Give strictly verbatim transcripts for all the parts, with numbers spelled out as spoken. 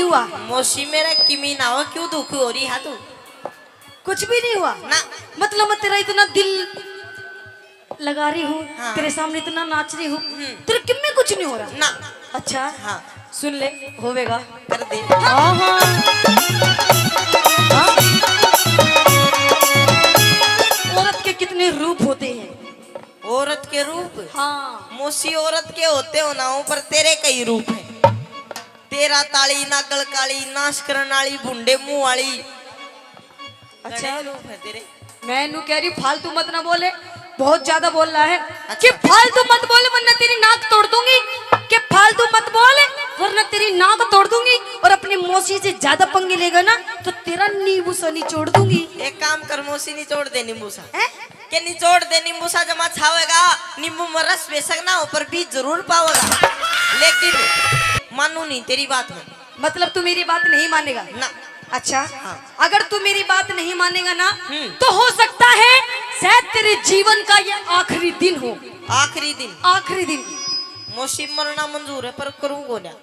हुआ? मौसी, मेरा किमी ना हो, क्यों दुखी हो रही है तू? कुछ भी नहीं हुआ ना। मतलब, मैं तेरा इतना दिल लगा रही हूँ, हाँ। तेरे सामने इतना नाच रही हूँ, हम्म। तेरे किम में कुछ नहीं हो रहा ना। अच्छा, हाँ। सुन ले, होवेगा। कर दे। हाँ, हाँ। हाँ। औरत के कितने रूप होते हैं। औरत के रूप? हाँ। मौसी, औरत के होते हो ना हो, पर तेरे कई रूप हैं। तेरा ताली, नागल काली, नाश करण वाली, भुंडे मुंह वाली। अच्छा। घणे रूप है तेरे। मैं नू कह रही, फालतू मत ना बोले, बहुत ज्यादा बोल रहा है। अच्छा। कि फालतू मत बोल, वरना तेरी नाक तोड़ दूंगी। कि फालतू मत बोल, वरना तेरी नाक तोड़ दूंगी। और अपनी मौसी से ज्यादा पंगे लेगा ना, तो तेरा नींबू सा निचोड़ दूंगी। एक काम कर मौसी, निचोड़ दे नींबू सा। हैं? के निचोड़ दे नींबू सा, जमा छावेगा, नींबू में रस बेशक ना हो, पर बीज जरूर पावेगा। लेकिन मानू नहीं तेरी बात में। मतलब, तू मेरी बात नहीं मानेगा ना। अच्छा, हाँ। अगर तू मेरी बात नहीं मानेगा ना, हम्म। तो हो सकता है शायद तेरे जीवन का ये आखिरी दिन हो। आखिरी दिन? आखिरी दिन। मौसी, मरना मंजूर है, पर करूँ कोन्या।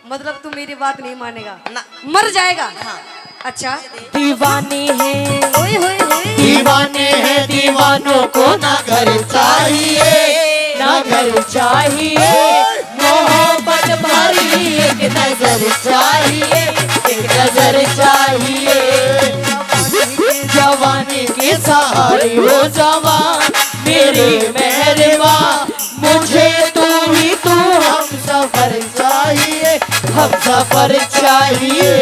मतलब, तू मेरी बात नहीं मानेगा ना। मर जाएगा। हाँ। अच्छा। दीवानी है। ओए होए होए। दीवाने हैं, दीवानों को ना घर चाहिए, ना घर चाहिए। मोहब्बत भरी एक नजर चाहिए, एक नजर चाहिए। जवानी के सहारे हो जवान, मेरे मेहरबा, मुझे तू ही तू हम सफर चाहिए, हम सफर चाहिए।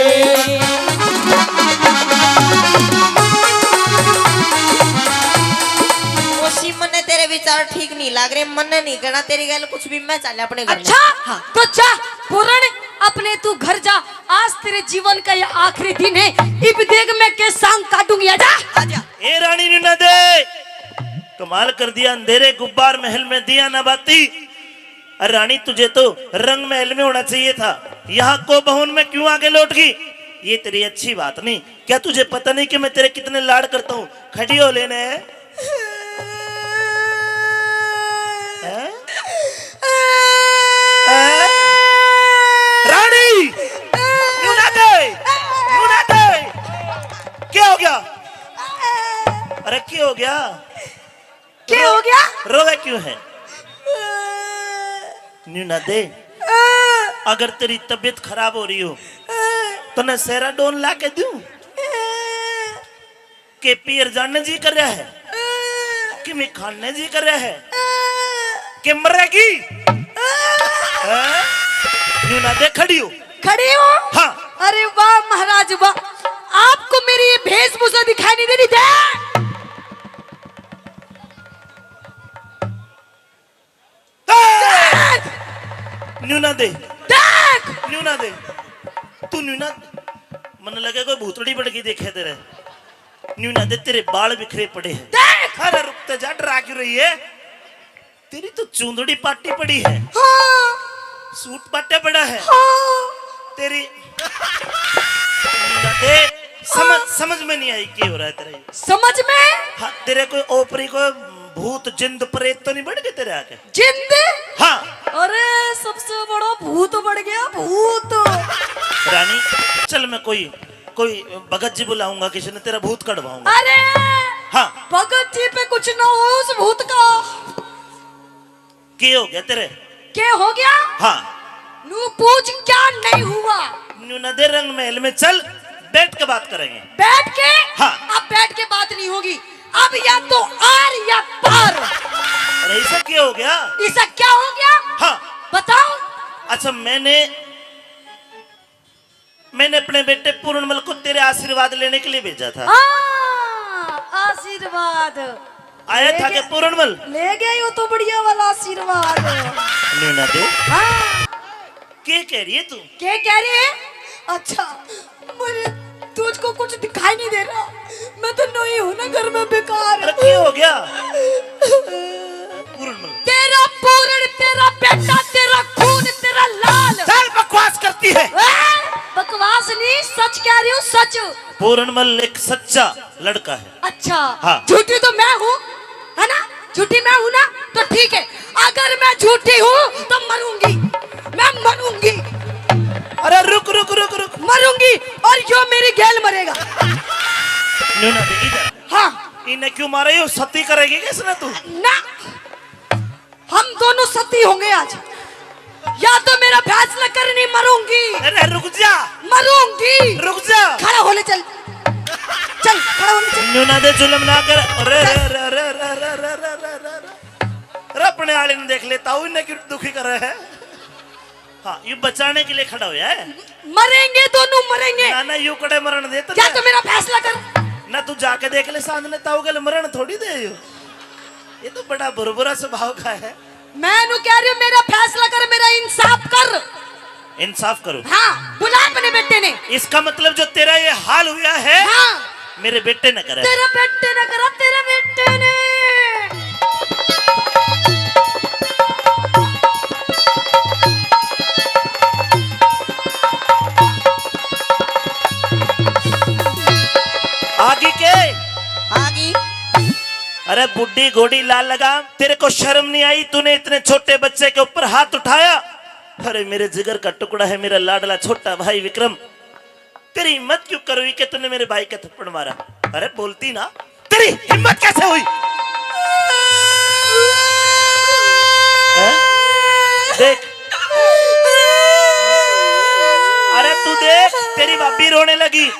मौसी, मन्ने तेरे विचार ठीक नहीं लाग रहे, मन्ने नहीं कहना तेरी गल कुछ भी, मैं चाले अपने घर में। अच्छा, हाँ। तो जा पूरण, अपने तू घर जा, आज तेरे जीवन का ये आखिरी दिन है। इब देख मैं के सांग काटूंगी, आजा। आजा। ए रानी, न्यू ना दे, कमाल कर दिया, अंधेरे गुब्बार महल में दिया ना बाती। अरे रानी, तुझे तो रंग महल में होना चाहिए था, यहाँ को भवन में क्यों आके लौट गई? ये तेरी अच्छी बात नहीं। क्या तुझे पता नहीं कि मैं तेरे कितने लाड करता हूँ? खड़ी हो लेने। हैं? हैं? रानी! न्यू ना दे! न्यू ना दे! क्या हो गया? अरे, क्या हो गया? क्या हो गया? रोवे क्यों है? न्यू ना दे। अगर तेरी तबीयत खराब हो रही हो, तो ना सेराडोन ला के दूं? के पियर जाने जी कर रहा है, कि मैं खाने जी कर रहा है, के मरेगी? हैं? न्यू ना दे, खड़ी हो। खड़ी हो? हाँ। अरे वाह महाराज वाह, आपको मेरी ये वेशभूषा दिखाई नहीं दे रही? दे। देख! न्यू ना दे। देख! न्यू ना दे। तू न्यू ना, मन लगे कोई भूतड़ी पड़ गई देखे तेरे। न्यू ना दे, तेरे बाल बिखरे पड़े हैं। देख! अरे रुक तो जा, डरा क्यों रही है? तेरी तो चूंदड़ी पाटी पड़ी है। हाँ। सूट पाटे पड़ा है। हाँ। तेरी न्यू ना दे, समझ, हाँ। समझ में नहीं आई क्या हो रहा है तेरा ये। समझ में? हाँ, तेरे कोई ओपरी को भूत जिंद प्रेत तो नहीं बढ़ गए तेरे आके? जिंद? हाँ। अरे, सबसे बड़ा भूत बढ़ गया, भूत। रानी, चल मैं कोई, कोई भगत जी बुलाऊंगा, किसी ने तेरा भूत कढ़वाऊंगा। अरे, हाँ। भगत जी पे कुछ ना हो उस भूत का। के हो गया तेरे? के हो गया? हाँ। नू पूछ क्या नहीं हुआ? न्यू ना दे, रंग महल में चल, बैठ के बात करेंगे। बैठ के? हाँ। अब बैठ के बात नहीं होगी, अब या तो आर या पार। अरे, इसे क्या हो गया? इसे क्या हो गया? हाँ। बताओ। अच्छा, मैंने, मैंने अपने बेटे पूरणमल को तेरे आशीर्वाद लेने के लिए भेजा था। हाँ, आशीर्वाद। आया ले था गया, क्या पूरणमल? ले गया यो तो बढ़िया वाला आशीर्वाद। न्यू ना दे। हाँ। के कह रही है तू? के कह रही है? अच्छा, मुझे तुझको कुछ दिखाई नहीं दे रहा, मैं तो नई हूँ ना घर में, बेकार। अरे, क्या हो गया? पूरणमल। तेरा पूरण, तेरा बेटा, तेरा खून, तेरा लाल। चल, बकवास करती है। ए, बकवास नहीं, सच कह रही हूँ, सच। पूरणमल एक सच्चा लड़का है। अच्छा, हाँ। झूठी तो मैं हूँ, है ना? झूठी मैं हूँ ना, तो ठीक है। अगर मैं झूठी हूँ तो मरूंगी, मैं मरूंगी। अरे रुक, रुक, क्यों ना दे इधर। हाँ। इन्हें क्यों मारा? यो सती करेगी क्या इसने तू? ना, हम दोनों सती होंगे आज। या तो मेरा फैसला कर, नहीं मरूंगी। अरे रुक जा। मरूंगी। रुक जा। खड़ा होले चल। चल, खड़ा होले चल। न्यू ना दे, जुल्म ना कर। अरे, अरे, अरे। अरे अपने आले ने देख ले, ताऊ इन्हें क्यों दुखी कर रहे हैं? हाँ, ये बचाने के लिए खड़ा हुआ है। मरेंगे दोनों, मरेंगे। ना, ना, यू कड़े मरण दे तो या ना। तो मेरा फैसला कर। ना, तू जाके देख ले, सांझ ने ताऊ गल मरण थोड़ी दे यो। ये तो बड़ा बुरबुरा स्वभाव का है। मैं नु कह रही हूँ, मेरा फैसला कर, मेरा इंसाफ कर। इंसाफ करो। हाँ, बुला अपने बेटे ने। इसका मतलब जो तेरा ये हाल हुआ है, हाँ। मेरे बेटे ने करा। तेरे बेटे ने करा, तेरे बेटे ने। आगी के? आगी। अरे बुड्ढी घोड़ी लाल लगाम, तेरे को शर्म नहीं आई? तूने इतने छोटे बच्चे के ऊपर हाथ उठाया। अरे मेरे जिगर का टुकड़ा है मेरा लाडला छोटा भाई विक्रम, तेरी हिम्मत क्यों कर हुई कि तूने मेरे भाई का थप्पड़ मारा? अरे बोलती ना, तेरी हिम्मत कैसे हुई? हैं? देख, अरे तू देख, तेरी भाभी रोने लगी।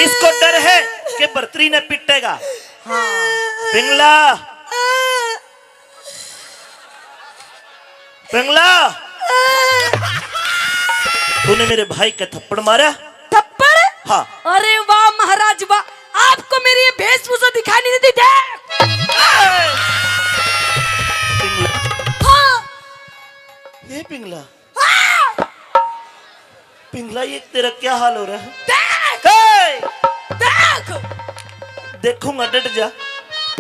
इसको डर है कि भरतरी ने पिटेगा। हाँ। पिंगला, पिंगला, तूने मेरे भाई का थप्पड़ मारा। थप्पड़? हाँ। अरे वाह महाराज वाह, आपको मेरी ये वेशभूषा दिखाई नहीं देती? देख। पिंगला। हाँ। ये पिंगला। हाँ। पिंगला, ये तेरा क्या हाल हो रहा है? देख। ए! देख। देखूंगा, डट जा।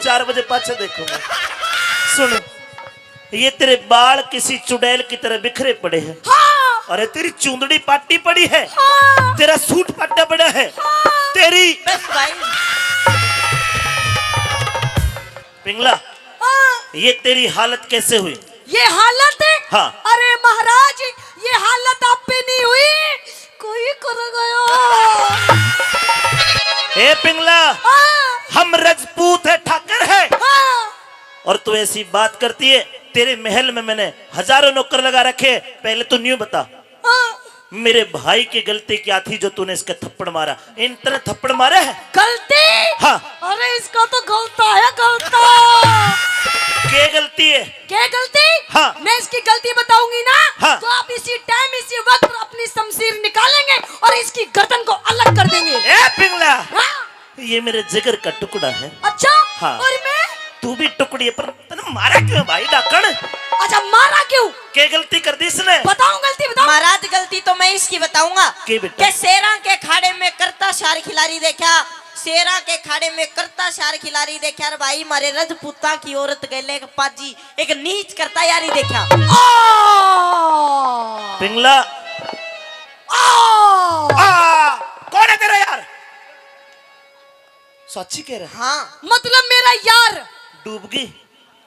चार बजे पाछे देखूंगा। सुन, ये तेरे बाल किसी चुड़ैल की तरह बिखरे पड़े हैं। हाँ। अरे तेरी चूंदड़ी पाटी पड़ी है। हाँ। तेरा सूट पाटा पड़ा है। हाँ। तेरी बस भाई। पिंगला, हाँ। ये तेरी हालत कैसे हुई? ये हालत है? हाँ। अरे महाराज, ये हालत आप पे नहीं हुई, कोई कर गया। ए पिंगला, हाँ। हम रजपूत है, ठाकर है। हाँ। और तू ऐसी बात करती है, तेरे महल में मैंने हजारों नौकर लगा रखे हैं, पहले तू न्यू बता। हाँ। मेरे भाई की गलती क्या थी जो तूने इसके थप्पड़ मारा? इतने थप्पड़ मारे हैं? गलती? हाँ। अरे इसका तो गलता है, गलता। के गलती है? के गलती? हाँ। मैं इसकी गलती बताऊंगी ना, हाँ। तो आप इसी टाइम, इसी वक्त अपनी शमशीर निकालेंगे और इसकी गर्दन को अलग कर देंगे। ए पिंगला। हाँ। ये मेरे जिगर का टुकड़ा है। अच्छा? हाँ। और मैं? तू भी टुकड़ी है, पर तने मारा क्यों है भाई डाकण? अच्छा, मारा क्यों? के गलती कर दी इसने? बताओ गलती, बताओ। महाराज, गलती तो मैं इसकी बताऊंगा। के बेटा? के शेरां के खाड़े में करता शार खिलाड़ी देखा, शेरां के खाड़े में करता शार खिलाड़ी देखा रे भाई, मारे रजपूतां की औरत गले एक पाजी, एक नीच करता यारी देखा। आ! पिंगला। आ! आ! कौन है तेरा यार? साची कह रहा है? हाँ। मतलब मेरा यार। डूब गई।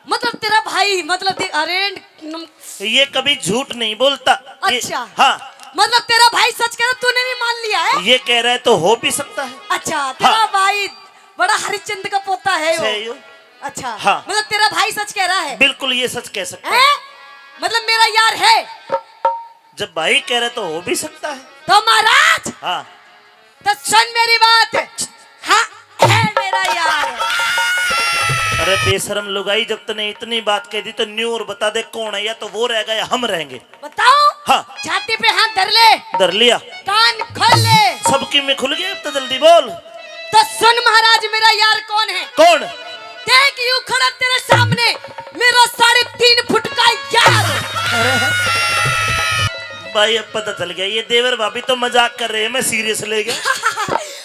मतलब तेरा भाई, मतलब दे-, अरे, नम- ये कभी झूठ नहीं बोलता। ये, अच्छा। हाँ। मतलब तेरा भाई सच कह रहा, तूने भी मान लिया है? ये कह रहा है तो हो भी सकता है। अच्छा, तेरा हाँ। भाई बड़ा हरिश्चंद्र का पोता है वो। सही हो। अच्छा। हाँ। मतलब तेरा भाई सच कह रहा है? बिल्कुल, ये सच कह सकता है। हैं? मतलब मेरा यार है? जब भाई कह रहे तो हो भी सकता है। तो महाराज, हाँ। तो सुन मेरी बात। हाँ, है मेरा यार। अरे बेशरम लुगाई, जब तने इतनी बात कह दी तो न्यू और बता दे कौन है, या तो वो रहेगा या हम रहेंगे। बताओ। हाँ। छाती पे हाथ धर ले। धर लिया। कान खोल ले। सबकी में खुल गया, अब तो जल्दी बोल। तो सुन महाराज, मेरा यार कौन है? कौन? देख यूं खड़ा तेरे सामने, मेरा साढ़े तीन फुट का यार। अरे भाई, अब पता चल गया, ये देवर भाभी तो मजाक कर रहे हैं, मैं सीरियस ले गया।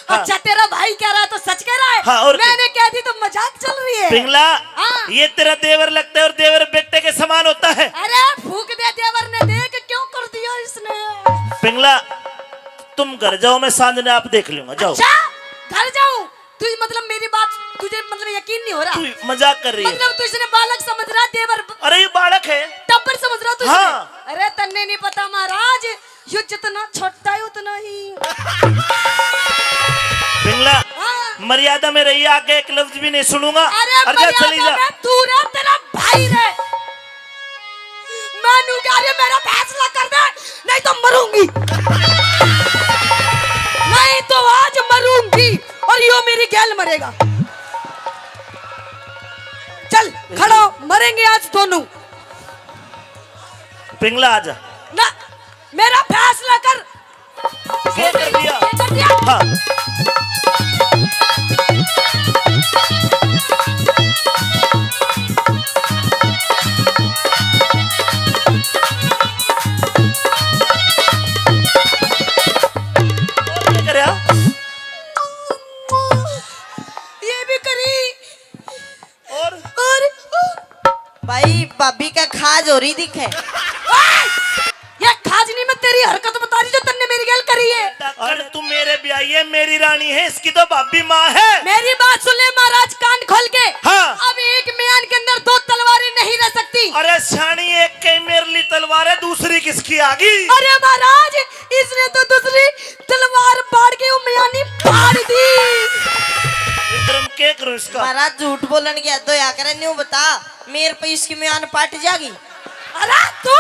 हाँ। अच्छा, तेरा भाई कह रहा है तो सच कह रहा है? हाँ, और मैंने कह दी तो मजाक चल रही है। पिंगला, हाँ। ये तेरा देवर लगता है और देवर बेटे के समान होता है। अरे फूक दे देवर ने, देख क्यों कर दिया इसने। पिंगला, तुम घर जाओ, मैं सांझ ने आप देख लूंगा, जाओ। अच्छा, घर जाऊं? तू मतलब मेरी बात, तुझे मतलब यकीन नहीं हो रहा? तू मजाक कर रही है। मतलब तू इसने बालक समझ रहा, देवर ब- अरे ये बालक है। टब्बर समझ रहा तू इसने? हाँ। अरे तन्ने नहीं पता महाराज, यो जितना छोटा है उतना ही। पिंगला, हाँ। मर्यादा में रहिए, आगे एक लफ्ज भी नहीं सुनूंगा। अरे और जा, चली मर्यादा जा। में तू रह, तेरा भाई रहे। मैं नू कह रही हूँ, मेरा फैसला कर दे, नहीं तो मरूंगी। नहीं तो आज मरूंगी और यो मेरी गैल मरेगा। चल खड़ा हो, मरेंगे आज दोनों। पिंगला, आजा। ना, मेरा फैसला कर। ये कर दिया। ये कर दिया। हाँ। और क्या करे, हाँ? ये भी करी। और और भाई, भाभी का खाज हो रही दिखे। ओए! ये खाज नहीं, मैं तेरी हरकत बता रही जो तन्ने मेरी गैल करी है। अरे, तू मेरे ब्याही है, मेरी रानी है, इसकी तो भाभी माँ है। मेरी बात सुन ले महाराज कान खोल के। हाँ। अब एक म्यान के अंदर दो तलवारें नहीं रह सकती। अरे सियाणी, एक कई मेरे लिए तलवार है, दूसरी किसकी आ गई? अरे महाराज, इसने तो दूसरी तलवार फाड़ के वो म्यानी फाड़ दी। विक्रम, के करूं इसका? महाराज, झूठ बोलन की हद होया करे, न्यू बता, मेरे पे इसकी म्यान पाट जागी। अरे तू